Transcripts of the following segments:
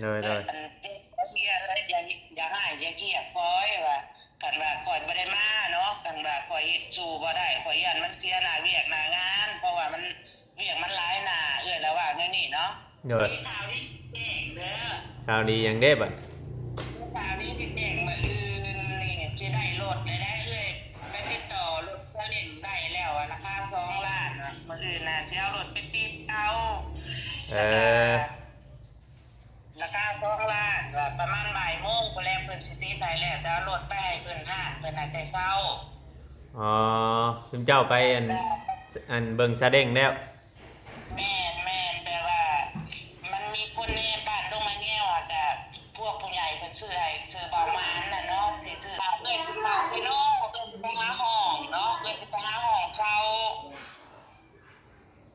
ໂດຍ ໂດຍ ອັນເຈັບເວຍເອີຍ ຢ່າ ຢ່າຮ້າຍຢ່າກຽດຂ້ອຍວ່າ ຄັນວ່າຂ້ອຍບໍ່ໄດ້ມາເນາະ ຄັນວ່າຂ້ອຍເຮັດສູ່ບໍ່ໄດ້ ຂ້ອຍຢ້ານມັນເສຍໜ້າວຽກໜ້າງານ ເພາະວ່າມັນ ວຽກມັນຫຼາຍໜ້າ ເອື້ອຍລະວ່າແນວນີ້ເນາະ. ໂດຍ ມີຂ່າວດີແຈ້ງເດີ. ຂ່າວດີຫຍັງເດ້ບັດ? ມີຂ່າວດີຊິແຈ້ງ ມື້ອື່ນນີ້ຊິໄດ້ລົດແລ້ວເອື້ອຍ ໄປຕິດຕໍ່ລົດຊາເລັ້ງໄດ້ແລ້ວ ລາຄາສອງລ້ານ ມື້ອື່ນນະຊິເອົາລົດໄປຕິດເອົາ. ເອີ ລາຄາສອງລ້ານ ວ່າປະມານບ່າຍໂມງພຸ້ນແຫຼະ ເພິ່ນຊິຕິດໃຫ້ແລ້ວ ແຕ່ເອົາລົດໄປໃຫ້ເພິ່ນ ຮ້ານເພິ່ນໃຫ້ແຕ່ເຊົ້າ. ອໍ ຊຸມເຈົ້າໄປ ອັນ ອັນເບິ່ງຊາເລັ້ງແລ້ວ. ແມ່ນໆ ແບບວ່າມັນມີຄົນໃນບ້ານດົງໄມ້ແງວ ແລ້ວກະພວກຜູ້ໃຫຍ່ເພິ່ນຊື້ໃຫ້ ຊື້ເບົາມານນະເນາະ ຊິຊື້ ເອື້ອຍຊິເຂົ້າເຊໂນ ເອື້ອຍຊິໄປຫາຫ້ອງເນາະ ເອື້ອຍຊິໄປຫາຫ້ອງເຊົ່າ.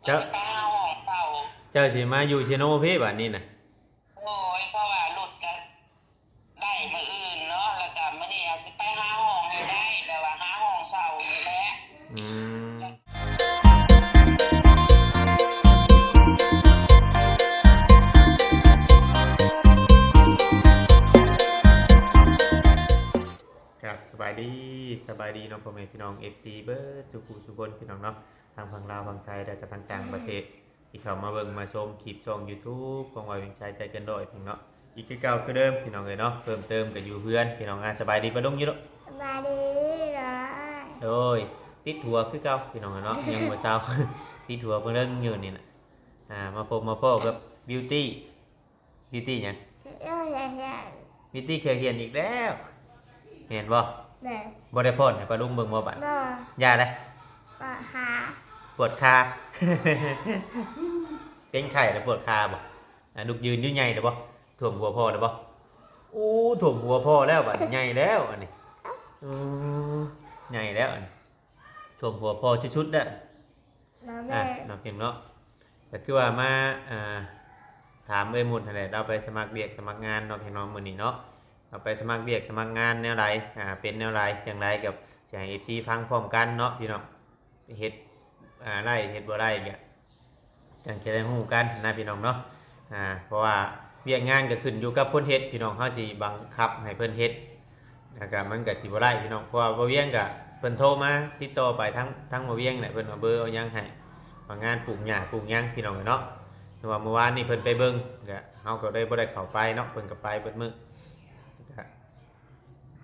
ເຈົ້າ ເຈົ້າຊິໄປຫາຫ້ອງເຊົ່າ ເຈົ້າຊິມາຢູ່ເຊໂນພີ້ບາດນີ້ນະ? ໂອ້ຍ ເພາະວ່າລົດກະໄດ້ມື້ອື່ນເນາະ ແລ້ວກະມື້ນີ້ອາດຊິໄປຫາຫ້ອງໃຫ້ໄດ້ ແບບວ່າຫາຫ້ອງເຊົ່ານີ້ແຫຼະ. ອືມ ກະສະບາຍດີ ສະບາຍດີເນາະ ພໍ່ແມ່ພີ່ນ້ອງ ເອັຟຊີ ເບິດສູ່ຜູ້ສູ່ຄົນ ພີ່ນ້ອງເນາະ ທັງຝັ່ງລາວ ຝັ່ງໄທ ແລະກະທັງຕ່າງປະເທດ ທີ່ເຂົ້າມາເບິ່ງມາຊົມຄລິບຊ່ອງຢູທູບຂອງວ່າວຽງຊາຍໃຈເກີນຮ້ອຍພີ່ນ້ອງເນາະ. ອີກຄືເກົ່າຄືເດີມພີ່ນ້ອງເອີຍເນາະ ເພີ່ມເຕີມກໍຢູ່ເຮືອນພີ່ນ້ອງ. ອ່າ ສະບາຍດີປ້າລຸງຢູ່ເນາະ? ສະບາຍດີຫຼາຍ. ໂດຍ ຕິດຫົວຄືເກົ່າພີ່ນ້ອງເອີຍເນາະ ຍັງບໍ່ເຊົາ ຕິດຫົວເພິ່ນເລີງຢູ່ນີ້ນະ. ອ່າ ມາພົບມາພໍ້ກັບບິວຕີ້ ບິວຕີ້ຫຍັງ? ບິວຕີ້ເຂືອກຫີນອີກແລ້ວ ແມ່ນບໍ່? ແມ່ນ. ບໍ່ໄດ້ຟ້ອນໃຫ້ປ້າລຸງເບິ່ງບໍ່ບາດ? ບໍ່. ຢ້ານເດ້? ປວດຂາ ປວດຂາ ເປັນໄຂ້ແລ້ວປວດຂາບໍ່? ອ່າ ລຸກຢືນຢູ່ໃຫຍ່ແລ້ວບໍ່? ຖ້ວມຫົວພໍ່ແລ້ວບໍ່? ໂອ້ ຖ້ວມຫົວພໍ່ແລ້ວບາດນີ້ ໃຫຍ່ແລ້ວອັນນີ້. ອືມ ໃຫຍ່ແລ້ວອັນນີ້ ຖ້ວມຫົວພໍ່ສຸດໆແລ້ວ. ອ່າ ເນາະ ພີ່ນ້ອງເນາະ ກໍຄືວ່າມາ ອ່າ ຖາມເອື້ອຍມຸດຫັ້ນແຫຼະ ລາວໄປສະໝັກວຽກສະໝັກງານເນາະ ພີ່ນ້ອງ ມື້ນີ້ເນາະ ລາວໄປສະໝັກວຽກສະໝັກງານແນວໃດ ອ່າ ເປັນແນວໃດ ຈັ່ງໃດ ກໍຊິໃຫ້ເອັຟຊີຟັງພ້ອມກັນເນາະ ພີ່ນ້ອງ. ເຮັດ ອ່າ ໄດ້ ເຮັດບໍ່ໄດ້ ກໍຈັ່ງຈະໄດ້ຮູ້ກັນນະ ພີ່ນ້ອງເນາະ. ອ່າ ເພາະວ່າວຽກງານກໍຂຶ້ນຢູ່ກັບຄົນເຮັດ ພີ່ນ້ອງ ເຮົາຊິບັງຄັບໃຫ້ເພິ່ນເຮັດ ແລ້ວກໍມັນກໍຊິບໍ່ໄດ້ພີ່ນ້ອງ ເພາະວ່າບ່າວວຽງກໍເພິ່ນໂທມາຕິດຕໍ່ໄປທາງ ທາງບ່າວວຽງແຫຼະ ເພິ່ນເອົາເບີເອົາຫຍັງໃຫ້ ວ່າງານປູກຫຍ້າປູກຫຍັງພີ່ນ້ອງເນາະ. ແຕ່ວ່າມື້ວານນີ້ເພິ່ນໄປເບິ່ງ ກໍເຮົາກໍໄດ້ ບໍ່ໄດ້ເຂົ້າໄປເນາະ ເພິ່ນກໍໄປເບິດມື້. ກໍ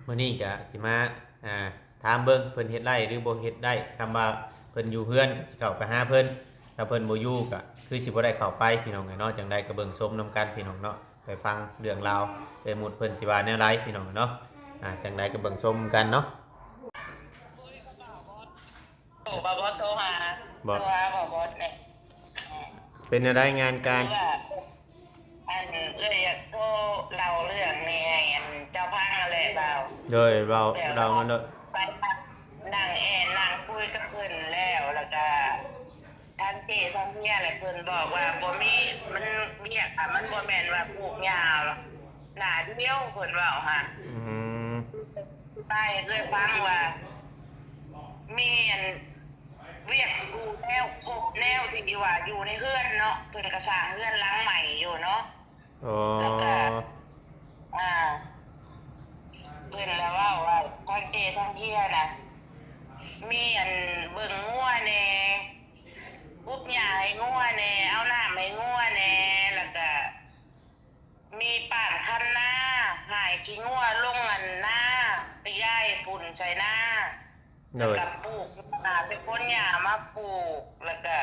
ມື້ນີ້ກໍຊິມາ ອ່າ ຖາມເບິ່ງເພິ່ນເຮັດໄດ້ ຫຼື ບໍ່ເຮັດໄດ້. ຄຳວ່າເພິ່ນຢູ່ເຮືອນກໍຊິເຂົ້າໄປຫາເພິ່ນ ຖ້າເພິ່ນບໍ່ຢູ່ກໍຄືຊິບໍ່ໄດ້ເຂົ້າໄປພີ່ນ້ອງເອີຍເນາະ. ຈັ່ງໃດກໍເບິ່ງຊົມນຳກັນພີ່ນ້ອງເນາະ. ໄປຟັງເລື່ອງລາວ ເອື້ອຍມຸດເພິ່ນຊິວ່າແນວໃດພີ່ນ້ອງເນາະ. ອ່າ ຈັ່ງໃດກໍເບິ່ງຊົມກັນເນາະ. ໂອ້ ບ່າວບອດໂທຫາ ບໍ່ ໂທຫາບ່າວບອດແຫຼະ. ເປັນແນວໃດງານການ? ຄືວ່າ ອັນ ເອື້ອຍຢາກໂທເລົ່າເລື່ອງນີ້ໃຫ້ ອັນ ເຈົ້າຟັງຫັ້ນແຫຼະບ່າວ. ໂດຍ ເວົ້າ ແບບວ່າ ເລົ່າມາໂລດ. ໄປນັ່ງແອ່ນນັ່ງຄຸຍກັບເພິ່ນແລ້ວ ແລ້ວກະ ທາງເຈ້ທາງເຮຍແຫຼະ ເພິ່ນບອກວ່າບໍ່ມີ ມັນ ວຽກອະ ມັນບໍ່ແມ່ນວ່າປູກຫຍ້າໜ້າດຽວ ເພິ່ນເວົ້າຫັ້ນ. ອືມ ອະທິບາຍໃຫ້ເອື້ອຍຟັງວ່າ ມີອັນ ວຽກຄູ່ແນວຄົບແນວ ທີ່ວ່າຢູ່ໃນເຮືອນເນາະ ເພິ່ນກະສ້າງເຮືອນຫຼັງໃໝ່ຢູ່ເນາະ. ອໍ ແລ້ວກະ ອ່າ ເພິ່ນລະເວົ້າວ່າ ທາງເຈ້ທາງເຮຍນະ ມີອັນເບິ່ງງົວແດ່ ປຸບຫຍ້າໃຫ້ງົວແດ່ ເອົານ້ຳໃຫ້ງົວແດ່ ແລ້ວກະມີປ້ານຄັນນາ ຫາຍຂີ້ງົວລົງອັນນາ ໄປຢາຍຝຸ່ນໃສ່ນາ. ໂດຍ ແລ້ວກະປູກ ອ່າ ໄປຂົນຫຍ້າມາປູກ ແລ້ວກະ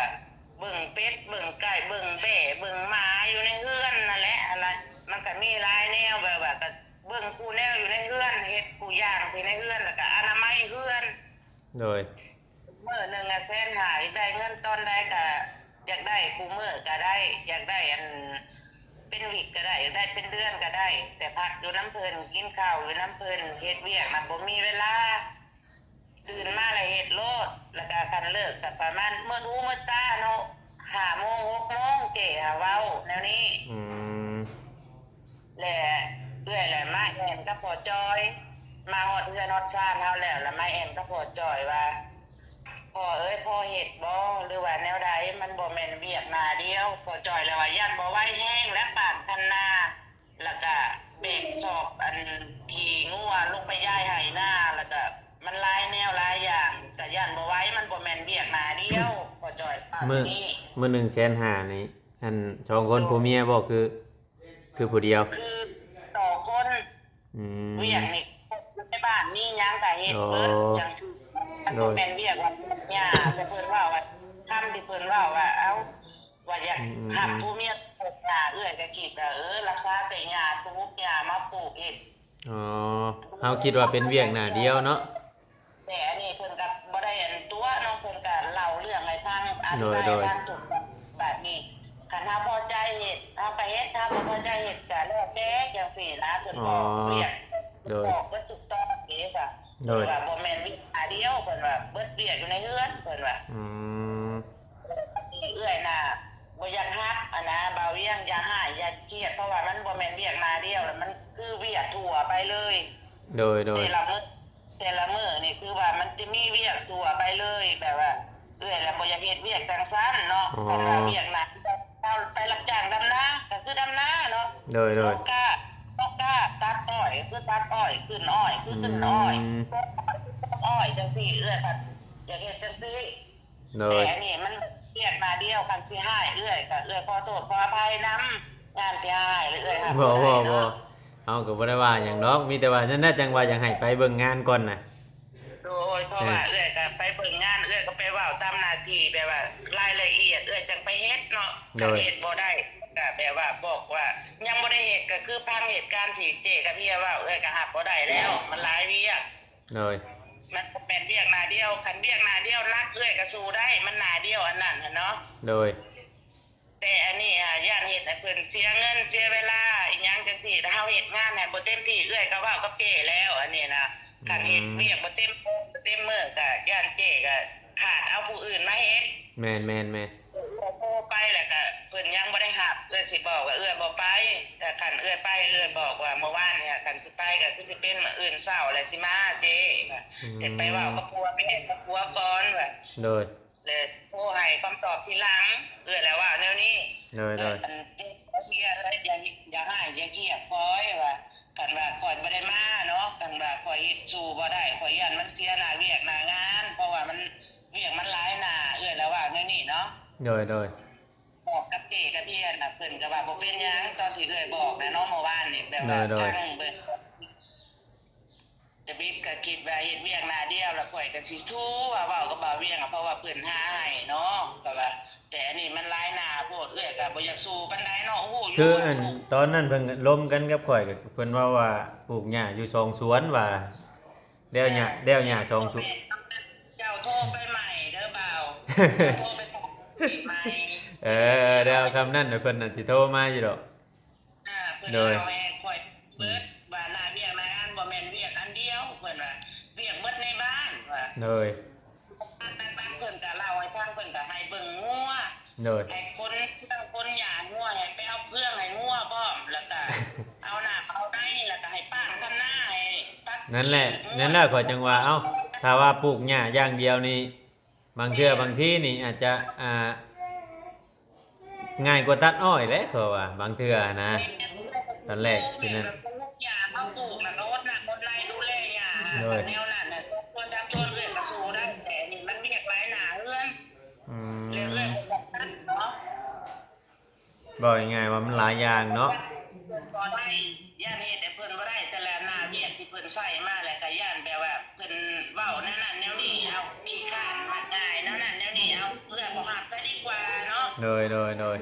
ເບິ່ງເປັດ ເບິ່ງໄກ່ ເບິ່ງແບ້ ເບິ່ງໝາຢູ່ໃນເຮືອນນັ້ນແຫຼະ. ອັນລະ ມັນກະມີຫຼາຍແນວ ແບບວ່າກະເບິ່ງຄູ່ແນວຢູ່ໃນເຮືອນ ເຮັດຄູ່ຢ່າງທີ່ໃນເຮືອນ ແລ້ວກະອະນາໄມເຮືອນ. ໂດຍ ມື້ໜຶ່ງອະແສນຫ້າ ຢາກໄດ້ເງິນຕອນໃດກະຢາກໄດ້ ຄູ່ມື້ກະໄດ້ ຢາກໄດ້ອັນເປັນວິກກະໄດ້ ຢາກໄດ້ເປັນເດືອນກະໄດ້ ແຕ່ພັກຢູ່ນຳເພິ່ນ ກິນເຂົ້າຢູ່ນຳເພິ່ນ ເຮັດວຽກນະບໍ່ມີເວລາ. ຕື່ນມາແລ້ວເຮັດໂລດ ແລ້ວກະຄັນເລີກກະປະມານມືດຫູມືດຕາເນາະ ຫ້າໂມງຫົກໂມງ ເຈ້ຫາເວົ້າແນວນີ້. ອືມ ແລະເອື້ອຍແຫຼະມາແອ່ນກັບພໍ່ຈອຍ ມາຮອດເຮືອນຮອດຊານເຮົາແລ້ວ ລະມາແອ່ນກັບພໍ່ຈອຍວ່າ ພໍ່ເອີຍ ພໍ່ເຮັດບໍ່ ຫຼືວ່າແນວໃດ ມັນບໍ່ແມ່ນວຽກໜ້າດຽວ. ພໍ່ຈອຍລະວ່າຢ້ານບໍ່ໄວແຮງ ແລະປ້ານຄັນນາ ມື້ ມື້ໜຶ່ງແສນຫ້ານີ້ ອັນສອງຄົນ ໂດຍ ຜົວເມຍບໍ່ ຄື ຄືຜູ້ດຽວ? ຄືສອງຄົນ. ອືມ ວຽກນີ້ ໃນບ້ານມີຫຍັງກະເຮັດເບິດ ອໍ ຈັ່ງຊີ້. ມັນ ໂດຍ ບໍ່ແມ່ນວຽກວ່າຫຍ້າ ແຕ່ເພິ່ນເວົ້າວ່າ ຄຳທີ່ເພິ່ນເວົ້າວ່າ ເອົ້າ ວ່າຢາກ ອືມໆໆ ຮັບຜູ້ເມຍ ເອື້ອຍກະຄິດວ່າ ເອີ ລັກສາແຕ່ຫຍ້າ ປູກຫຍ້າມາປູກເຮັດ. ອໍ ເຮົາຄິດວ່າເປັນວຽກໜ້າດຽວເນາະ. ແຕ່ອັນນີ້ເພິ່ນກໍບໍ່ໄດ້ອັນຕົວະເນາະ ເພິ່ນກໍເລົ່າເລື່ອງໃຫ້ຟັງ ອະທິບາຍໃຫ້ ໂດຍ ໂດຍ ຟັງທຸກ ບາດນີ້ ຄັນເຮົາພໍໃຈເຮັດ ເຮົາກໍເຮັດ ຖ້າບໍ່ພໍໃຈເຮັດກໍແລ້ວແຕ່ ຈັ່ງຊີ້ນະ. ເພິ່ນ ອໍ ບອກວຽກ ໂດຍ ບອກເບິດທຸກຕອນເດ້ ກໍ ໂດຍ ເພິ່ນວ່າບໍ່ແມ່ນວຽກໜ້າດຽວ ເພິ່ນວ່າເບິດວຽກຢູ່ໃນເຮືອນ ເພິ່ນວ່າ. ອືມ ເອື້ອຍນະບໍ່ຢາກຮັບ ອັນນະ ບ່າວວຽງ ຢ່າຮ້າຍ ຢ່າຄຽດ ເພາະວ່າມັນບໍ່ແມ່ນວຽກໜ້າດຽວ ແລ້ວມັນຄືວຽກທົ່ວໄປເລີຍ. ໂດຍ ໂດຍ ແຕ່ລະມື້ ແຕ່ລະມື້ນີ້ຄືວ່າມັນຈະມີວຽກທົ່ວໄປເລີຍ ແບບວ່າເອື້ອຍລະບໍ່ຢາກເຮັດວຽກຈັ່ງຊັ້ນເນາະ. ອໍ ຄັນວ່າວຽກໜັກ ເຮົາໄປຮັບຈ້າງດຳນາກໍຄືດຳນາເນາະ. ໂດຍ ໂດຍ ຕົກກ້າ ຕົກກ້າ ຕັດອ້ອຍກໍຄືຕັດອ້ອຍ ຂຶ້ນອ້ອຍຄືຂຶ້ນອ້ອຍ ອືມ ຕົກອ້ອຍຈັ່ງຊີ້ ເອື້ອຍພັດຢາກເຮັດຈັ່ງຊີ້. ໂດຍ ແຕ່ອັນນີ້ມັນວຽກໜ້າດຽວ ຄັນຊິຮ້າຍເອື້ອຍກໍເອື້ອຍຂໍໂທດຂໍອະໄພນຳ ງານທີ່ຮ້າຍແລ້ວເອື້ອຍຮັບບໍ່ໄດ້ເນາະ. ບໍ່ ບໍ່ ບໍ່ ເຮົາກໍບໍ່ໄດ້ວ່າຫຍັງດອກ ມີແຕ່ວ່ານັ້ນແຫຼະ ຈັ່ງວ່າຢາກໃຫ້ໄປເບິ່ງງານກ່ອນນະ. ໂດຍ ເພາະວ່າເອື້ອຍກໍໄປເບິ່ງງານ ເອື້ອຍກໍໄປເວົ້າຕາມໜ້າທີ່ ແບບວ່າລາຍລະອຽດ ເອື້ອຍຈັ່ງໄປເຮັດເນາະ. ໂດຍ ຄັນເຮັດບໍ່ໄດ້ກໍແບບວ່າບອກວ່າຍັງບໍ່ໄດ້ເຮັດ ກໍຄືຟັງເຫດການທີ່ເຈ້ກັບເຮຍເວົ້າ ເອື້ອຍກໍຮັບບໍ່ໄດ້ແລ້ວ ມັນຫຼາຍວຽກ. ໂດຍ ມັນບໍ່ແມ່ນວຽກໜ້າດຽວ ຄັນວຽກໜ້າດຽວໜັກເອື້ອຍກໍສູ້ໄດ້ ມັນໜ້າດຽວອັນນັ້ນຫັ້ນເນາະ. ໂດຍ ແຕ່ອັນນີ້ອະ ຢ້ານເຮັດໃຫ້ເພິ່ນເສຍເງິນເສຍເວລາອີ່ຫຍັງຈັ່ງຊີ້ ຖ້າເຮົາເຮັດງານໃຫ້ບໍ່ເຕັມທີ່ ເອື້ອຍກໍເວົ້າກັບເຈ້ແລ້ວ ອັນນີ້ນະ ອືມ ຄັນເຮັດວຽກບໍ່ເຕັມ ບໍ່ເຕັມມື້ກໍຢ້ານເຈ້ກໍຂາດເອົາຜູ້ອື່ນມາເຮັດ. ແມ່ນໆໆ ໂທໄປແລ້ວກໍເພິ່ນຍັງບໍ່ໄດ້ຮັບ ເອື້ອຍຊິບອກວ່າເອື້ອຍບໍ່ໄປ ຖ້າຄັນເອື້ອຍໄປ ເອື້ອຍບອກວ່າມື້ວານນີ້ ຄັນຊິໄປກໍຄືຊິເປັນມື້ອື່ນເຊົ້າແລ້ວຊິມາເຈ້ ອືມ ແຕ່ໄປເວົ້າກັບຜົວ ໄປເວົ້າກັບຜົວກ່ອນວ່າ ໂດຍ ແລ້ວໂທໃຫ້ຄຳຕອບທີຫຼັງ ເອື້ອຍລະວ່າແນວນີ້. ໂດຍ ໂດຍ ອັນເຈົ້າເມຍເອີຍ ຢ່າ ຢ່າຮ້າຍຢ່າຄຽດຂ້ອຍວ່າ ຄັນວ່າຂ້ອຍບໍ່ໄດ້ມາເນາະ ຄັນວ່າຂ້ອຍເຮັດສູ້ບໍ່ໄດ້ ຂ້ອຍຢ້ານມັນເສຍໜ້າວຽກໜ້າງານ ເພາະວ່າມັນ ວຽກມັນຫຼາຍໜ້າ ເອື້ອຍລະວ່າແນວນີ້ເນາະ. ໂດຍ ໂດຍ ບອກກັບເຈ້ກັບເຮຍນະ ເພິ່ນກໍວ່າບໍ່ເປັນຫຍັງ ຕອນທີ່ເອື້ອຍບອກນະເນາະ ເມື່ອວານນີ້ ແບບວ່າ ໂດຍ ໂດຍ ທາງເບິ່ງ ຈະບິດກໍຄິດວ່າເຮັດວຽກໜ້າດຽວ ແລ້ວຂ້ອຍກໍຊິສູ້ວ່າເວົ້າກັບບ່າວວຽງ ເພາະວ່າເພິ່ນຫາໃຫ້ເນາະ ກໍວ່າ ແຕ່ອັນນີ້ມັນຫຼາຍໜ້າໂພດ ເອື້ອຍກໍບໍ່ຢາກສູ້ປານໃດເນາະ. ໂອ້ໂຫ ຄືອັນຕອນນັ້ນເພິ່ນລົມກັນກັບຂ້ອຍ ກໍເພິ່ນເວົ້າວ່າປູກຫຍ້າຢູ່ສອງສວນວ່າ ແລ້ວຫຍ້າ ແລ້ວຫຍ້າສອງສວນ ເຈົ້າໂທໄປໃໝ່ເດີບ່າວ ເຈົ້າໂທໄປຖາມໃໝ່. ເອີ ແລ້ວຄຳນັ້ນເພິ່ນນັ້ນຊິໂທມາຢູ່ດອກ. ອ່າ ເພິ່ນ ໂດຍ ເລົ່າໃຫ້ຂ້ອຍເບິດ ອືມ ວ່າໜ້າວຽກໜ້າງານບໍ່ແມ່ນວຽກອັນດຽວ ເພິ່ນວ່າວຽກເບິດໃນບ້ານວ່າ. ໂດຍ ປັດໆໆ ເພິ່ນກໍເລົ່າໃຫ້ຟັງ ເພິ່ນກໍໃຫ້ເບິ່ງງົວ ໂດຍ ໃຫ້ຂົນເຟືອງຂົນຫຍ້າງົວ ໃຫ້ໄປເອົາເຟືອງໃຫ້ງົວພ້ອມ ແລ້ວກໍເອົານ້ຳເອົາໃນ ແລ້ວກໍໃຫ້ປ້າງທຳນາ ໃຫ້ຕັດ ນັ້ນແຫຼະ ນັ້ນແຫຼະ ຂ້ອຍຈັ່ງວ່າ ເອົ້າ ຖ້າວ່າປູກຫຍ້າຢ່າງດຽວນີ້ ບາງເທື່ອ ແມ່ນ ບາງທີນີ້ອາດຈະ ອ່າ ງ່າຍກວ່າຕັດອ້ອຍແຫຼະ ຂ້ອຍວ່າ ບາງເທື່ອນະ ແມ່ນ ຕອນແລກ ຄືນັ້ນ ແບບປູກຫຍ້າ ເຮົາປູກນະ ກໍອົດໜັກອົດໄຫຼດູແລຫຍ້າ ໂດຍ ແນວນັ້ນນະ ສອງຄົນສາມຄົນເອື້ອຍກໍສູ້ໄດ້ ແຕ່ນີ້ມັນວຽກຫຼາຍໜ້າເຮືອນ ອືມ ແລ້ວເອື້ອຍກໍບໍ່ທັນເນາະ. ເວົ້າງ່າຍໆວ່າມັນຫຼາຍຢ່າງເນາະ ບໍ່ໄດ້ ຢ້ານເຮັດໃຫ້ເພິ່ນບໍ່ໄດ້ ແຕ່ລະໜ້າວຽກທີ່ເພິ່ນໃສ່ມາ ແລ້ວກໍຢ້ານແບບວ່າເພິ່ນເວົ້າແນວນັ້ນແນວນີ້ ເອົາ ຂີ້ຄ້ານມັກງ່າຍ ແນວນັ້ນແນວນີ້ ເອົາ ເອື້ອຍບໍ່ຮັບຊະດີກວ່າເນາະ. ໂດຍ ໂດຍ ໂດຍ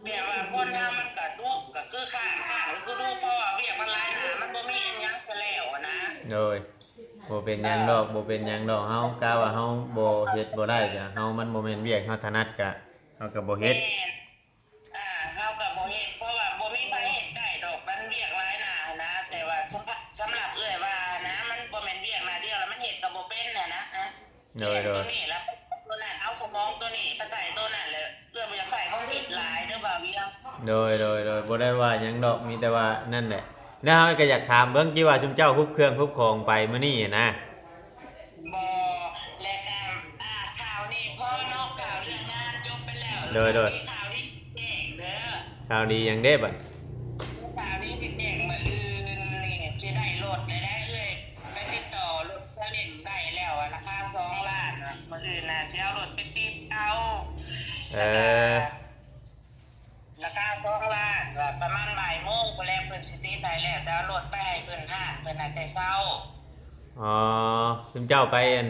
ແບບວ່າຄົນເຮົາມັນກະດຸ ກະຄືຄ້ານ ຄ້ານກະຄືດຸ ເພາະວ່າວຽກມັນຫຼາຍໜ້າ ມັນບໍ່ມີອີ່ຫຍັງກະແລ້ວຫັ້ນນະ. ໂດຍ ບໍ່ເປັນຫຍັງດອກ ບໍ່ເປັນຫຍັງດອກ ເຮົາກະວ່າເຮົາບໍ່ເຮັດບໍ່ໄດ້ ກະເຮົາ ມັນບໍ່ແມ່ນວຽກເຮົາຖະໜັດ ກະເຮົາກະບໍ່ເຮັດ. ແມ່ນ ອ່າ ເຮົາກະບໍ່ເຮັດ ເພາະວ່າບໍ່ມີໃຜເຮັດໄດ້ດອກ ມັນວຽກຫຼາຍໜ້າຫັ້ນນະ. ແຕ່ວ່າສຳ ສຳລັບເອື້ອຍວ່ານະ ມັນບໍ່ແມ່ນວຽກໜ້າດຽວ ແລ້ວມັນເຮັດກະບໍ່ເປັນຫັ້ນນະ. ໂດຍ ໂດຍ ໂຕນີ້ລະ ໂຕນັ້ນ ເອົາສະໝອງໂຕນີ້ໄປໃສ່ໂຕນັ້ນແຫຼະ ເອື້ອຍບໍ່ຢາກໃຊ້ຄວາມຄິດຫຼາຍເດີບ່າວວຽງ. ໂດຍ ໂດຍ ໂດຍ ບໍ່ໄດ້ວ່າຫຍັງດອກ ມີແຕ່ວ່ານັ້ນແຫຼະ. ແລ້ວເຮົາກໍຢາກຖາມເບິ່ງ ທີ່ວ່າຊຸມເຈົ້າຮຸບເຄື່ອງຮຸບຂອງໄປມື້ນີ້ນະ. ບໍ່ ແລະກະ ອ່າ ຂ່າວນີ້ພໍເນາະ ຂ່າວເລື່ອງງານຈົບໄປແລ້ວ. ໂດຍ ໂດຍ ມີຂ່າວດີແຈ້ງເດີ. ຂ່າວດີຫຍັງເດ້ບັດ? ຂ່າວດີຊິແຈ້ງມື້ອື່ນນີ້ ຊິໄດ້ລົດແລ້ວເອື້ອຍ. ໄປຕິດຕໍ່ລົດຊາເລັ້ງໄດ້ແລ້ວ ລາຄາສອງລ້ານ. ມື້ອື່ນນະຊິເອົາລົດໄປຕິດເອົາ ເອີ ລາຄາສອງລ້ານ ວ່າປະມານບ່າຍໂມງພຸ້ນແຫຼະ ເພິ່ນຊິຕິດໃຫ້ແລ້ວ ແຕ່ເອົາລົດໄປໃຫ້ເພິ່ນ ຮ້ານເພິ່ນໃຫ້ແຕ່ເຊົ້າ. ອໍ ຊຸມເຈົ້າໄປ ອັນ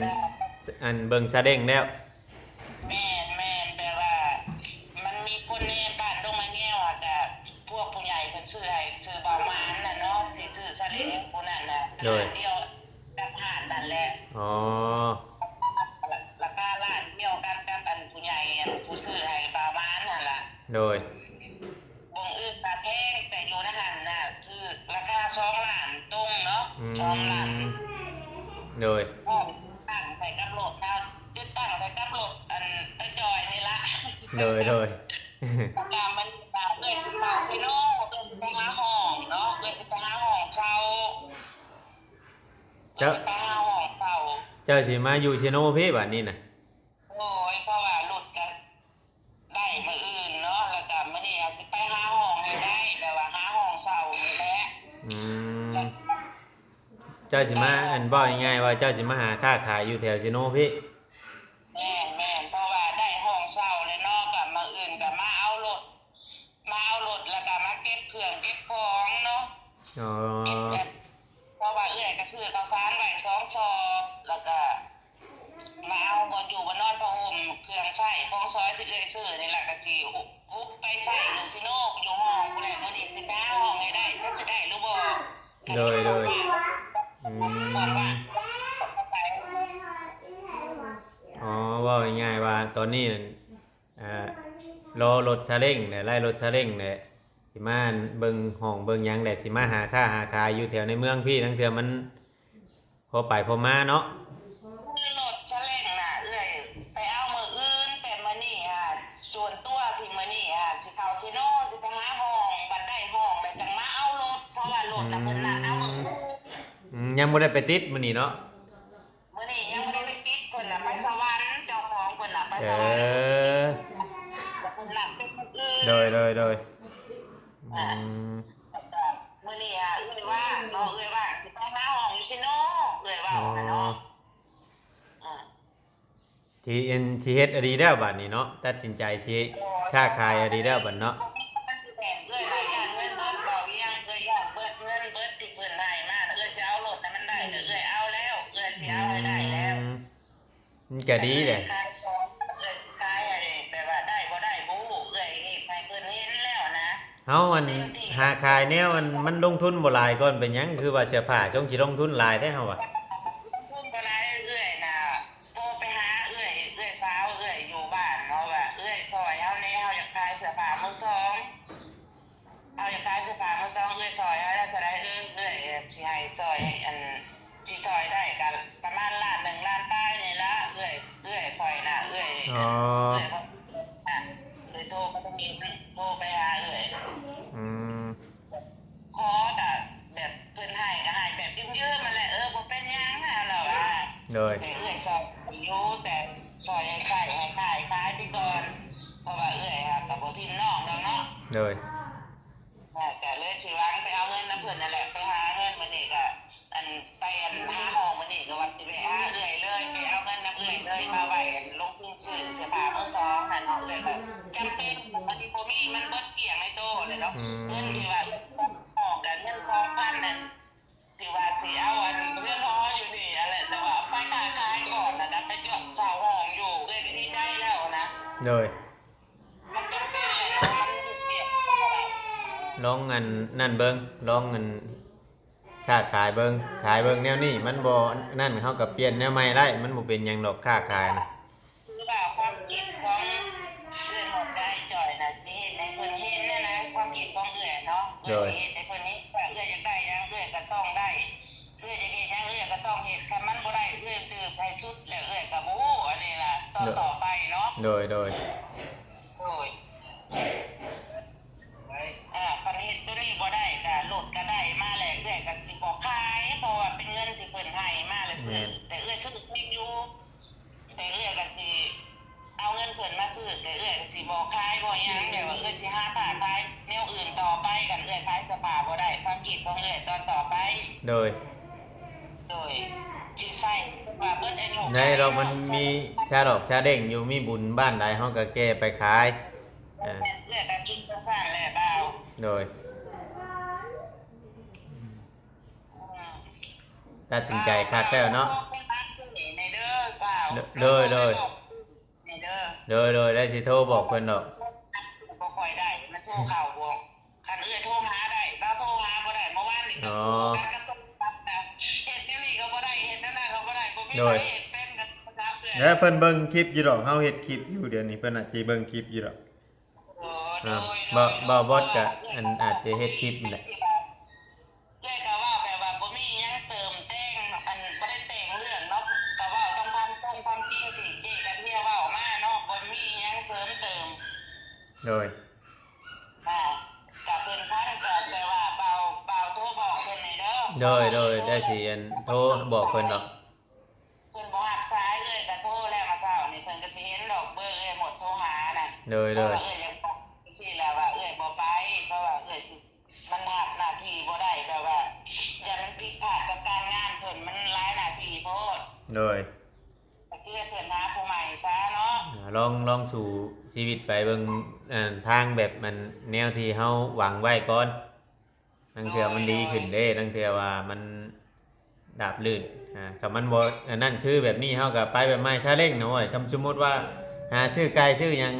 ອັນເບິ່ງຊາເດັ້ງແລ້ວ. ແມ່ນໆ ແບບວ່າມັນມີຄົນໃນບ້ານດົງໄມ້ແງວ ແລ້ວກະພວກຜູ້ໃຫຍ່ເພິ່ນຊື້ໃຫ້ ຊື້ບ່າວມານນະເນາະ ທີ່ຊື້ຊາເລັງຜູ້ນັ້ນນະ ໂດຍ ຮ້ານດຽວກັບຮ້ານນັ້ນແຫຼະ. ອໍ ລາຄາຮ້ານດຽວກັນກັບອັນຜູ້ໃຫຍ່ ອັນຜູ້ຊື້ໃຫ້ບ່າວມານຫັ້ນລະ. ໂດຍ ບ່ອນອື່ນກະແພງ ແຕ່ຢູ່ໃນຫັ້ນນະ ຖືກ ລາຄາສອງລ້ານຕົງເນາະ. ອືມ ສອງລ້ານ. ໂດຍ ຕິດຕັ້ງໃສ່ກັບລົດເຮົາ ຕິດຕັ້ງໃສ່ກັບລົດ ອັນ ຕາຈ່ອຍນີ້ລະ. ໂດຍໆ ແລ້ວກະມັນ ເອື້ອຍຊິເຂົ້າເຊໂນ ເອື້ອຍຊິໄປຫາຫ້ອງເນາະ ເອື້ອຍຊິໄປຫາຫ້ອງເຊົ່າ. ເຈົ້າ ເອື້ອຍຊິໄປຫາຫ້ອງເຊົ່າ. ເຈົ້າຊິມາຢູ່ເຊໂນພີ້ບາດນີ້ນະ? ໂດຍ ເພາະວ່າລົດກະ ໄດ້ມື້ອື່ນເນາະ ແລ້ວກະມື້ນີ້ອາດຊິໄປຫາຫ້ອງໃຫ້ໄດ້ ແບບວ່າຫາຫ້ອງເຊົ່ານີ້ແຫຼະ. ອືມ ເຈົ້າຊິມາ ອັນ ເວົ້າງ່າຍໆ ວ່າເຈົ້າຊິມາຫາຄ້າຂາຍຢູ່ແຖວເຊໂນພີ້. ແມ່ນໆ ເພາະວ່າໄດ້ຫ້ອງເຊົ່າແລ້ວເນາະ ກະມື້ອື່ນກະມາເອົາລົດ ມາເອົາລົດ ແລ້ວກະມາເກັບເຄື່ອງເກັບຂອງເນາະ. ອໍ ເກັບແບບ ເພາະວ່າເອື້ອຍກະຊື້ເຂົ້າສານໄວ້ສອງສອບ ແລ້ວກະ ມາເອົາບ່ອນຢູ່ບ່ອນນອນ ຜ້າຫົ່ມ ເຄື່ອງໃຊ້ຂອງສອຍທີ່ເອື້ອຍຊື້ນີ້ລະ ກະຊິອຸບໄປໃຊ້ຢູ່ເຊໂນ ຢູ່ຫ້ອງພຸ້ນແຫຼະ. ມື້ນີ້ຊິໄປຫາຫ້ອງໃຫ້ໄດ້ ຈັກຊິໄດ້ຫຼືບໍ່. ໂດຍໆ ອືມ ກ່ອນວ່າ ອໍ ເວົ້າງ່າຍໆ ວ່າຕອນນີ້ ອ່າ ລໍລົດຊາເລັງແຫຼະ ໄລ່ລົດຊາເລັງແຫຼະ ຊິມາເບິ່ງຫ້ອງເບິ່ງຫຍັງແຫຼະ ຊິມາຫາຄ້າຫາຂາຍຢູ່ແຖວໃນເມືອງພີ້ ລາງເທື່ອມັນ ພໍໄປພໍມາເນາະ. ລົດຊາເລັງນະ ເອື້ອຍໄປເອົາມື້ອື່ນ ແຕ່ມື້ນີ້ອະ ສ່ວນຕົວທີ່ມື້ນີ້ອະ ຊິເຂົ້າເຊໂນ ຊິໄປຫາຫ້ອງ ບັດໄດ້ຫ້ອງແລ້ວຈັ່ງມາເອົາລົດ ເພາະວ່າລົດນະ ອືມ ເພິ່ນນັດເອົາມື້ອື່ນ. ອືມ ຍັງບໍ່ໄດ້ໄປຕິດມື້ນີ້ເນາະ? ມື້ນີ້ຍັງບໍ່ໄດ້ໄປຕິດ ເພິ່ນນະໄປສະຫວັນ ເຈົ້າຂອງເພິ່ນນະໄປສະຫວັນ. ເອີ ເພິ່ນນັດເປັນມື້ອື່ນ. ໂດຍໆໆ ອືມ ແລ້ວກະມື້ນີ້ອະ ເອື້ອຍວ່າງເນາະ ເອື້ອຍວ່າງຊິໄປຫາຫ້ອງຢູ່ເຊໂນ ເອື້ອຍເວົ້າຫັ້ນນະເນາະ. ອໍ ອາ ທີ່ ອັນ ທີ່ເຮັດອີ່ຫຼີແລ້ວບາດນີ້ເນາະ ຕັດສິນໃຈຊິ ໂອ້ຍ ຄ້າຂາຍອີ່ຫຼີແລ້ວບາດເນາະ. ມັນຊິແມ່ນ ເອື້ອຍວ່າຢ້ານເງິນເບິດ ເວົ້າອີ່ຫຍັງ ເອື້ອຍຢ້ານເບິດເງິນເບິດທີ່ເພິ່ນໃຫ້ມານະ ເອື້ອຍຊິເອົາລົດນະ ມັນໄດ້ກະເອື້ອຍເອົາແລ້ວ ເອື້ອຍຊິເອົາໃຫ້ໄດ້ແລ້ວ. ອືມ ມັນກະດີແຫຼະ ຂາຍຂອງ ເອື້ອຍຊິຂາຍໃຫ້ ແບບວ່າໄດ້ບໍ່ໄດ້ບໍ່ຮູ້ ເອື້ອຍເຮັດໃຫ້ເພິ່ນເຫັນແລ້ວນະ. ເຮົາ ອັນ ຫາຂາຍແນວ ອັນ ມັນລົງທຶນບໍ່ຫຼາຍກ່ອນ ເປັນຫຍັງຄືວ່າເສື້ອຜ້າ ຊົງຊິລົງທຶນຫຼາຍແທ້ເຮົາວ່າ. ລົງທຶນບໍ່ຫຼາຍ ເອື້ອຍນະ ໂທໄປຫາເອື້ອຍ ເອື້ອຍສາວເອື້ອຍຢູ່ບ້ານເນາະ ວ່າເອື້ອຍຊ່ອຍເຮົາແດ່ ເຮົາຢາກຂາຍເສື້ອຜ້າມືສອງ ເຮົາຢາກຂາຍເສື້ອຜ້າມືສອງ ເອື້ອຍຊ່ອຍເຮົາໄດ້ເທົ່າໃດ? ເອີ ເອື້ອຍຊິໃຫ້ຊ່ອຍ ອັນ ຊິຊ່ອຍໄດ້ກະປະມານລ້ານໜຶ່ງ ລ້ານປາຍນີ້ລະ ເອື້ອຍ ເອື້ອຍຂ້ອຍນະ ເອື້ອຍ ອໍ ເອື້ອຍ ເອື້ອຍໂທໄປທາງນີ້ ໂທໄປຫາເອື້ອຍ. ອືມ ຂໍກະແບບເພິ່ນໃຫ້ກະໃຫ້ແບບຢືມໆຫັ້ນແຫຼະ ເອີ ບໍ່ເປັນຫຍັງ ເຮົາລະວ່າ. ໂດຍ ໃຫ້ເອື້ອຍຊ່ອຍຢູ່ ແຕ່ຊ່ອຍໃຫ້ໃຊ້ໃຫ້ຂາຍ ຂາຍໄປກ່ອນ ເພາະວ່າເອື້ອຍຫາກະບໍ່ຖິ້ມນ້ອງດອກເນາະ. ໂດຍ ກະເລີຍຊິຫວັງໄປເອົາເງິນນຳເພິ່ນນັ້ນແຫຼະ ໄປຫາເງິນມື້ນີ້ກະ ອັນ ໄປ ອັນ ຫາຫ້ອງມື້ນີ້ກະວ່າຊິແວະຫາເອື້ອຍເລີຍ ໄປເອົາເງິນນຳເອື້ອຍເລີຍ ມາໄວ້ ອັນ ລົງທຶນຊື້ເສື້ອຜ້າມືສອງຫັ້ນເນາະ ເອື້ອຍກະຈຳເປັນ ອັນນີ້ບໍ່ມີ ມັນເບິດກ້ຽງໃນໂຕແລ້ວເນາະ. ອືມ ເງິນທີ່ວ່າອອກກະເງິນສອງພັນນັ້ນ ທີ່ວ່າຊິເອົາອັນເຮືອນຫໍຢູ່ນີ້ຫັ້ນແຫຼະ ແຕ່ວ່າໄປຄ້າຂາຍກ່ອນ ແລ້ວກະໄປເຊົ່າຫ້ອງຢູ່ ເອື້ອຍກະດີໃຈແລ້ວນະ. ໂດຍ ມັນຈຳເປັນແຫຼະເນາະ ມັນເຮັດວຽກບໍ່ໄດ້. ລອງອັນນັ້ນເບິ່ງ ລອງອັນຄ້າຂາຍເບິ່ງ ຂາຍເບິ່ງແນວນີ້ ມັນບໍ່ນັ້ນ ເຮົາກະປ່ຽນແນວໃໝ່ໄດ້ ມັນບໍ່ເປັນຫຍັງດອກ ຄ້າຂາຍນະ. ຄືວ່າຄວາມຄິດຂອງເອື້ອຍນອກຈາກອ້າຍຈ່ອຍນະ ຊິເຮັດໃຫ້ເພິ່ນເຫັນຫັ້ນນະ ຄວາມຄິດຂອງເອື້ອຍເນາະ ເອື້ອຍ ໂດຍ ຊິເຮັດໃຫ້ເພິ່ນເຫັນວ່າເອື້ອຍຢາກໄດ້ຫຍັງ ເອື້ອຍກະຕ້ອງໄດ້ ເອື້ອຍຢາກເຮັດຫຍັງ ເອື້ອຍກະຕ້ອງເຮັດ ຄັນມັນບໍ່ໄດ້ ເອື້ອຍດື້ໃຫ້ສຸດແລ້ວ ເອື້ອຍກະບໍ່ຮູ້ອັນນີ້ລະ ຕໍ່ ໂດຍ ຕໍ່ໄປເນາະ. ໂດຍ ໂດຍ ໂດຍ ເອີ ຄັນເຮັດໂຕນີ້ບໍ່ໄດ້ກະ ລົດກະໄດ້ມາແລ້ວ ເອື້ອຍກະຊິບໍ່ຂາຍ ເພາະວ່າເປັນເງິນທີ່ເພິ່ນໃຫ້ມາແລ້ວ ແມ່ນ ແຕ່ເອື້ອຍຊື້ເອງຢູ່. ແຕ່ເອື້ອຍກະຊິເອົາເງິນເພິ່ນມາຊື້ ແຕ່ເອື້ອຍກະຊິບໍ່ຂາຍບໍ່ຫຍັງ ແບບວ່າເອື້ອຍຊິຫາຄ້າຂາຍແນວອື່ນຕໍ່ໄປ ຄັນເອື້ອຍຂາຍເສື້ອຜ້າບໍ່ໄດ້ ຄວາມຄິດຂອງເອື້ອຍຕອນຕໍ່ໄປ. ໂດຍ ໂດຍ ຊິໃຊ້ວ່າເບິດອາຍຸ ໃນດອກມັນມີຊາດອກຊາເດ້ງຢູ່ ມີບຸນບ້ານໃດເຮົາກໍແກ່ໄປຂາຍ. ເອີ ເອື້ອຍກໍຄິດຈັ່ງຊັ້ນແຫຼະບ່າວ. ໂດຍ ຕັດສິນໃຈຄັກແລ້ວເນາະ. ໂດຍ ໂດຍ ໂດຍ ໂດຍ ໄດ້ຊິໂທບອກເພິ່ນດອກ. ບໍ່ຄ່ອຍໄດ້ ມັນໂທເຂົ້າບໍ່ ຄັນເອື້ອຍໂທຫາໄດ້ ລາວໂທຫາບໍ່ໄດ້. ເມື່ອວານນີ້ກໍ ອໍ ກັນກັບໂທສັບນະ ເຮັດແນວນີ້ກໍບໍ່ໄດ້ ເຮັດແນວນັ້ນກໍບໍ່ໄດ້ ບໍ່ມີ ໂດຍ ໃຜເຮັດເປັນກັບໂທສັບເອື້ອຍ. ແລ້ວເພິ່ນເບິ່ງຄລິບຢູ່ດອກ ເຮົາເຮັດຄລິບຢູ່ ດຽວນີ້ເພິ່ນອາດຊິເບິ່ງຄລິບຢູ່ດອກ. ໂອ້ ອ່າ ໂດຍ ບໍ່ ໂດຍ ບໍ່ ບໍ່ ບໍ່ ກໍ ໂດຍ ອັນ ອາດຈະເຮັດຄລິບແຫຼະ. ເອື້ອຍກໍເວົ້າແບບວ່າບໍ່ມີຫຍັງເຕີມແຕ່ງ ອັນ ບໍ່ໄດ້ແຕ່ງເລື່ອງເນາະ ກໍເວົ້າຕາມຄວາມຕົງຄວາມຈິງທີ່ເຈ້ກັບເຮຍເວົ້າມາເນາະ ບໍ່ມີຫຍັງເສີມເຕີມ. ໂດຍ ອ່າ ກໍເພິ່ນຟັງ ກໍແຕ່ວ່າບ່າວ ບ່າວໂທບອກເພິ່ນແດ່ເດີ. ໂດຍ ໂດຍ ໄດ້ຊິ ອັນ ໂທບອກເພິ່ນດອກ. ເພິ່ນບໍ່ຮັບສາຍ ເອື້ອຍກໍໂທແລ້ວ ມາເຊົ້ານີ້ເພິ່ນກໍຊິເຫັນດອກ ເບີເອື້ອຍໝົດໂທຫານະ. ໂດຍ ໂດຍ ເພາະວ່າເອື້ອຍຍັງບອກຈັ່ງຊີ້ແຫຼະວ່າເອື້ອຍບໍ່ໄປ ເພາະວ່າເອື້ອຍຊິ ມັນຮັບໜ້າທີ່ບໍ່ໄດ້ ແບບວ່າຢ້ານມັນຜິດພາດກັບການງານເພິ່ນ ມັນຫຼາຍໜ້າທີ່ໂພດ. ໂດຍ ກໍຊິໃຫ້ເພິ່ນຫາຜູ້ໃໝ່ຊະເນາະ. ອ່າ ລອງ ລອງສູ້ຊີວິດໄປເບິ່ງ ເອີ ທາງແບບມັນ ແນວທີ່ເຮົາຫວັງໄວ້ກ່ອນ. ລາງເທື່ອມັນດີຂຶ້ນເດ້ ລາງເທື່ອວ່າມັນລາບລື່ນ. ອ່າ ຄັນມັນບໍ່ ອັນນັ້ນ ຄືແບບນີ້ເຮົາກໍໄປແບບໄມ້ຊາເລ້ງນະເວີຍ. ຄັນສົມມຸດວ່າຫາຊື້ໄກ່ຊື້ຫຍັງ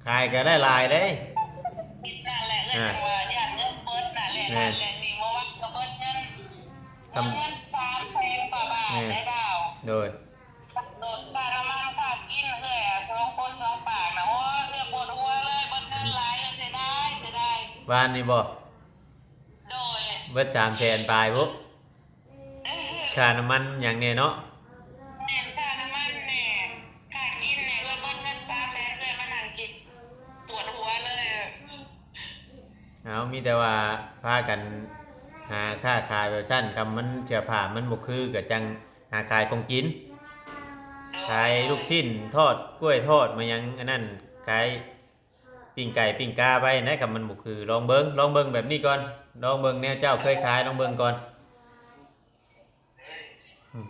ຂາຍກໍໄດ້ຫຼາຍເດ້. ຄິດນັ້ນແຫຼະ ເອື້ອຍ ອ່າ ຈັ່ງວ່າຢ້ານເງິນເບິດນັ້ນແຫຼະ. ແມ່ນ ນັ້ນແຫຼະ ນີ້ເມື່ອວານກໍເບິດເງິນ ເບິດເງິນສາມແສນກວ່າບາດ ແມ່ນ ໄດ້ບ່າວ. ໂດຍ ລົດ ຄ່ານ້ຳມັນ ຄ່າກິນ ເອື້ອຍສອງຄົນສອງປາກນະ ໂອ້ຍ ເອື້ອຍປວດຫົວເລີຍ ເບິດເງິນຫຼາຍ ເສຍດາຍ ເສຍດາຍ. ວານນີ້ບໍ່? ໂດຍ ເບິດສາມແສນປາຍພຸ້ນ ເອີ ຄ່ານ້ຳມັນຫຍັງແດ່ເນາະ. ແມ່ນ ຄ່ານ້ຳມັນແດ່ ຄ່າກິນແດ່ ເບິດເງິນສາມແສນ ເອື້ອຍມານັ່ງຄິດປວດຫົວເລີຍ. ເອົາ ມີແຕ່ວ່າພາກັນຫາຄ້າຂາຍແບບຊັ້ນ ຄັນມັນເສື້ອຜ້າມັນບໍ່ຄືກໍຈັ່ງຫາຂາຍຂອງກິນ ຂາຍລູກຊີ້ນທອດ ກ້ວຍທອດ ມາຫຍັງອັນນັ້ນ ຂາຍປີ້ງໄກ່ປີ້ງກາໄປນະ. ຄັນມັນບໍ່ຄື ລອງເບິ່ງ ລອງເບິ່ງແບບນີ້ກ່ອນ ລອງເບິ່ງແນວເຈົ້າເຄີຍຂາຍ ລອງເບິ່ງກ່ອນ. ອືມ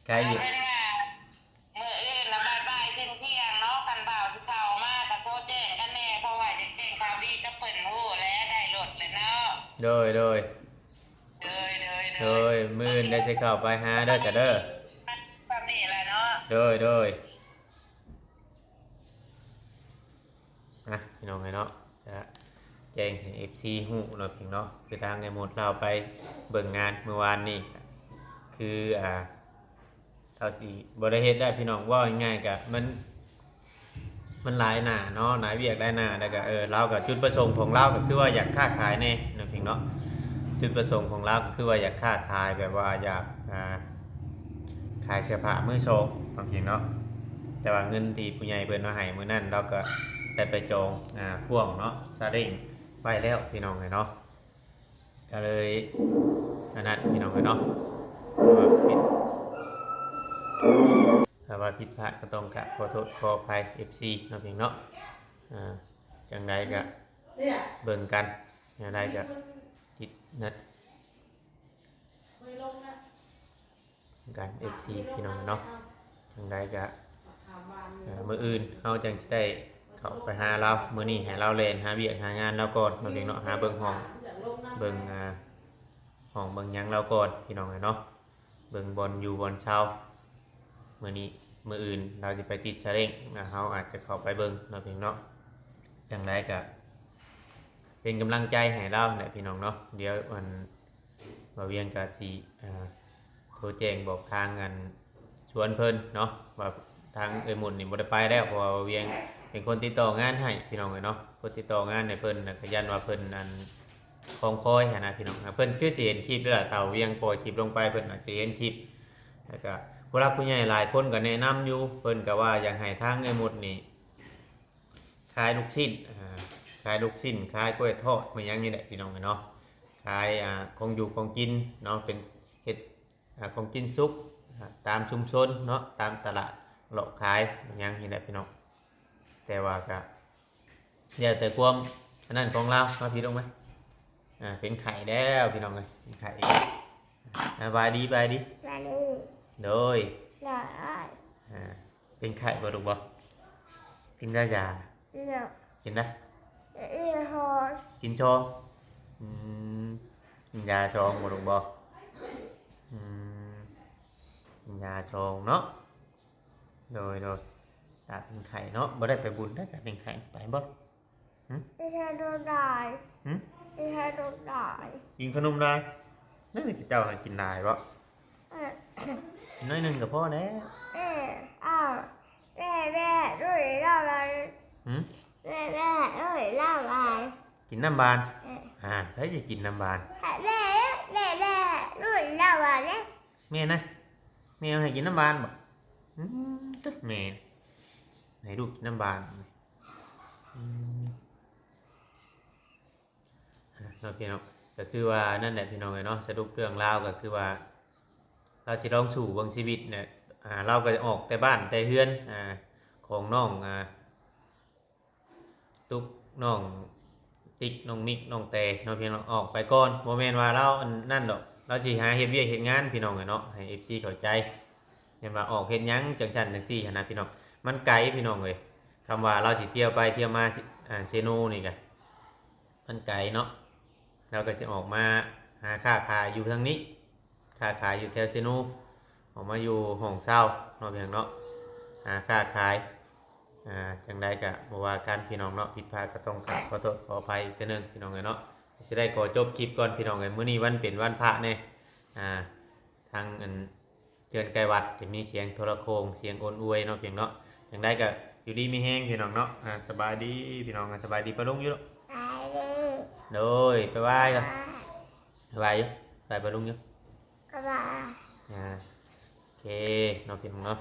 ໄກຢູ່ ເອົາເປັນວ່າມື້ອື່ນນະ ບ່າຍໆ ທ່ຽງໆ ເນາະ ຄັນບ່າວຊິເຂົ້າມາກໍໂທແຈ້ງກັນແດ່ ເພາະວ່າຢາກແຈ້ງຂ່າວດີກັບເພິ່ນຮູ້ແຫຼະ ໄດ້ລົດແລ້ວເນາະ. ໂດຍ ໂດຍ ໂດຍ ໂດຍ ໂດຍ ມື້ອື່ນໄດ້ຊິເຂົ້າໄປຫາເດີ ຊະເດີ ສ່ຳນີ້ແຫຼະເນາະ. ໂດຍ ໂດຍ. ອ່ະ ພີ່ນ້ອງເອີຍເນາະ ຈະແຈ້ງໃຫ້ເອັຟຊີຮູ້ເນາະ ພີ່ນ້ອງເນາະ ຄືທາງໄອ້ມົດລາວໄປເບິ່ງງານມື້ວານນີ້ ກະຄື ອ່າ ລາວຊິບໍ່ໄດ້ເຮັດແລ້ວ ພີ່ນ້ອງ ເວົ້າງ່າຍໆ ກະມັນ ມັນຫຼາຍໜ້າເນາະ ຫຼາຍວຽກຫຼາຍໜ້າ ແລ້ວກະ ເອີ ລາວກະ ຈຸດປະສົງຂອງລາວກະຄືວ່າຢາກຄ້າຂາຍແດ່ເນາະ ພີ່ນ້ອງເນາະ ຈຸດປະສົງຂອງລາວກະຄືວ່າຢາກຄ້າຂາຍ ແບບວ່າຢາກ ອ່າ ຂາຍເສື້ອຜ້າມືສອງເນາະ ພີ່ນ້ອງເນາະ ແຕ່ວ່າເງິນທີ່ຜູ້ໃຫຍ່ເພິ່ນເອົາໃຫ້ມື້ນັ້ນ ລາວກໍໄດ້ໄປຈອງ ອ່າ ພ່ວງເນາະ ຊາເລ້ງໄວ້ແລ້ວ ພີ່ນ້ອງເອີຍເນາະ ກໍເລີຍອັນນັ້ນ ພີ່ນ້ອງເອີຍເນາະ ຖ້າວ່າຜິດພາດກໍຕ້ອງກາບຂໍໂທດຂໍອະໄພ ເອັຟຊີ ເນາະ ພີ່ນ້ອງເນາະ ອ່າ ຈັ່ງໃດກໍເບິ່ງກັນ ແນວໃດກໍຕິດນັດ ກັນ ເອັຟຊີ ພີ່ນ້ອງເນາະ ຈັ່ງໃດກະ ເອີ ມື້ອື່ນເຮົາຈັ່ງຊິໄດ້ເຂົ້າໄປຫາລາວ ມື້ນີ້ໃຫ້ລາວແລ່ນຫາວຽກຫາງານລາວກ່ອນເນາະ ພີ່ນ້ອງເນາະ ຫາເບິ່ງຫ້ອງ ເບິ່ງ ອ່າ ຫ້ອງເບິ່ງຫຍັງລາວກ່ອນ ພີ່ນ້ອງເນາະ ເບິ່ງບ່ອນຢູ່ບ່ອນເຊົາ ມື້ນີ້ ມື້ອື່ນລາວຊິໄປຕິດຊາເລ້ງ ແລ້ວເຮົາອາດຈະເຂົ້າໄປເບິ່ງເນາະ ພີ່ນ້ອງເນາະ ຈັ່ງໃດກະເປັນກຳລັງໃຈໃຫ້ລາວແຫຼະ ພີ່ນ້ອງເນາະ ດຽວ ອັນ ບ່າວວຽງກະຊິ ອ່າ ໂທແຈ້ງບອກທາງ ອັນ ສວນເພິ່ນເນາະ ວ່າທາງເອື້ອຍມົດນີ້ບໍ່ໄດ້ໄປແລ້ວ ເພາະວ່າບ່າວວຽງເປັນຄົນຕິດຕໍ່ງານໃຫ້ ພີ່ນ້ອງເອີຍເນາະ ຄົນຕິດຕໍ່ງານໃຫ້ເພິ່ນ ແລ້ວກະຢ້ານວ່າເພິ່ນ ອັນ ຄອງຄອຍຫັ້ນນະ ພີ່ນ້ອງ ເພິ່ນຄືຊິເຫັນຄລິບແລ້ວລະ ຖ້າບ່າວວຽງປ່ອຍຄລິບລົງໄປ ເພິ່ນອາດຊິເຫັນຄລິບ ແລ້ວກະຜູ້ຫຼັກຜູ້ໃຫຍ່ຫຼາຍຄົນກະແນະນຳຢູ່ ເພິ່ນກະວ່າຢາກໃຫ້ທາງເອື້ອຍມົດນີ້ ຂາຍລູກຊີ້ນ ອ່າ ຂາຍລູກຊີ້ນ ຂາຍກ້ວຍທອດ ມາຫຍັງນີ້ແຫຼະ ພີ່ນ້ອງເອີຍເນາະ ຂາຍ ອ່າ ຂອງຢູ່ຂອງກິນເນາະ ເປັນເຮັດ ອ່າ ຂອງກິນສຸກ ອ່າ ຕາມຊຸມຊົນເນາະ ຕາມຕະຫຼາດ ເລາະຂາຍ ມາຫຍັງນີ້ແຫຼະ ພີ່ນ້ອງ ແຕ່ວ່າກະແລ້ວແຕ່ຄວາມອັນນັ້ນຂອງລາວ ມາພີ້ລົງມາ ອ່າ ເປັນໄຂ້ແລ້ວ ພີ່ນ້ອງເອີຍ ເປັນໄຂ້ອີກ ສະບາຍດີ ສະບາຍດີ ສະບາຍດີ ໂດຍ ຫຼາຍ ອ່າ ເປັນໄຂ້ບໍ່ລູກບໍ່? ກິນໄດ້ຢາ? ກິນແລ້ວ ກິນໄດ້? ກິນຊອງ ກິນຊອງ ອືມ ກິນຢາຊອງບໍ່ລູກບໍ່? ອືມ ກິນຢາຊອງເນາະ. ໂດຍ ໂດຍ ຕາເປັນໄຂ້ເນາະ ບໍ່ໄດ້ໄປບຸນໄດ້ ຕາເປັນໄຂ້ ໄປບໍ່? ຫຶ? ກິນຂະໜົມຫຼາຍ ຫຶ? ກິນຂະໜົມຫຼາຍ ກິນຂະໜົມຫຼາຍ ນັ້ນເຈົ້າໃຫ້ກິນຫຼາຍບໍ່? ເອີ ໜ້ອຍໜຶ່ງກໍພໍແລ້ວ ເອີ ອ້າວ ແມ່ ແມ່ ລູກກິນນ້ຳຫວານ ຫຶ? ແມ່ ແມ່ ລູກກິນນ້ຳຫວານ ກິນນ້ຳຫວານ ເອີ ອ່າ ໃຜຊິກິນນ້ຳຫວານ? ໃຫ້ແມ່ ແມ່ ແມ່ ລູກກິນນ້ຳຫວານເດ້ ແມ່ນະ ແມ່ເອົາໃຫ້ກິນນ້ຳຫວານບໍ່? ອືມ ຕະ ແມ່ໃຫ້ລູກກິນນ້ຳຫວານ ອືມ ເນາະພີ່ນ້ອງ ກໍຄືວ່ານັ້ນແຫຼະພີ່ນ້ອງເອີຍເນາະ ສະຫຼຸບເລື່ອງລາວກໍຄືວ່າ ລາວຊິລອງສູ້ເບິ່ງຊີວິດແຫຼະ ອ່າ ລາວກໍອອກແຕ່ບ້ານແຕ່ເຮືອນ ອ່າ ຂອງນ້ອງ ອ່າ ຕຸກ ນ້ອງຕິກ ນ້ອງມິກ ນ້ອງແຕເນາະພີ່ນ້ອງ ອອກໄປກ່ອນ ບໍ່ແມ່ນວ່າລາວອັນນັ້ນດອກ ລາວຊິຫາເຮັດວຽກເຮັດງານພີ່ນ້ອງເອີຍເນາະ ໃຫ້ເອັຟຊີເຂົ້າໃຈ ແມ່ນວ່າອອກເຮັດຫຍັງຈັ່ງຊັ້ນຈັ່ງຊີ້ຫັ້ນນະພີ່ນ້ອງ ມັນໄກພີ່ນ້ອງເອີຍ ຄຳວ່າລາວຊິທ່ຽວໄປທ່ຽວມາ ອ່າ ເຊໂນນີ້ກະ ມັນໄກເນາະ ລາວກໍຊິອອກມາຫາຄ້າຂາຍຢູ່ທາງນີ້ ຄ້າຂາຍຢູ່ແຖວເຊໂນ ອອກມາຢູ່ຫ້ອງເຊົ່າເນາະ ພີ່ນ້ອງເນາະ ຫາຄ້າຂາຍ ອ່າ ຈັ່ງໃດກໍບໍ່ວ່າກັນພີ່ນ້ອງເນາະ ຜິດພາດກໍຕ້ອງກາບຂໍໂທດຂໍອະໄພອີກເທື່ອໜຶ່ງພີ່ນ້ອງເອີຍເນາະ ຊິໄດ້ຂໍຈົບຄລິບກ່ອນພີ່ນ້ອງເອີຍ ມື້ນີ້ວັນເປັນວັນພະແດ່ ອ່າ ທາງອັນ ເຮືອນໃກ້ວັດຈະມີສຽງໂທລະໂຂ່ງ ສຽງໂອນອວຍເນາະ ພີ່ນ້ອງເນາະ ຈັ່ງໃດກໍຢູ່ດີມີແຮງພີ່ນ້ອງເນາະ ອ່າ ສະບາຍດີພີ່ນ້ອງ ສະບາຍດີປ້າລຸງຢູ່ ສະບາຍດີ ໂດຍ ບາຍບາຍ ບາຍ ບາຍຢູ່ ບາຍປ້າລຸງຢູ່ ບາຍບາຍ ອ່າ ໂອເຄເນາະ ພີ່ນ້ອງເນາະ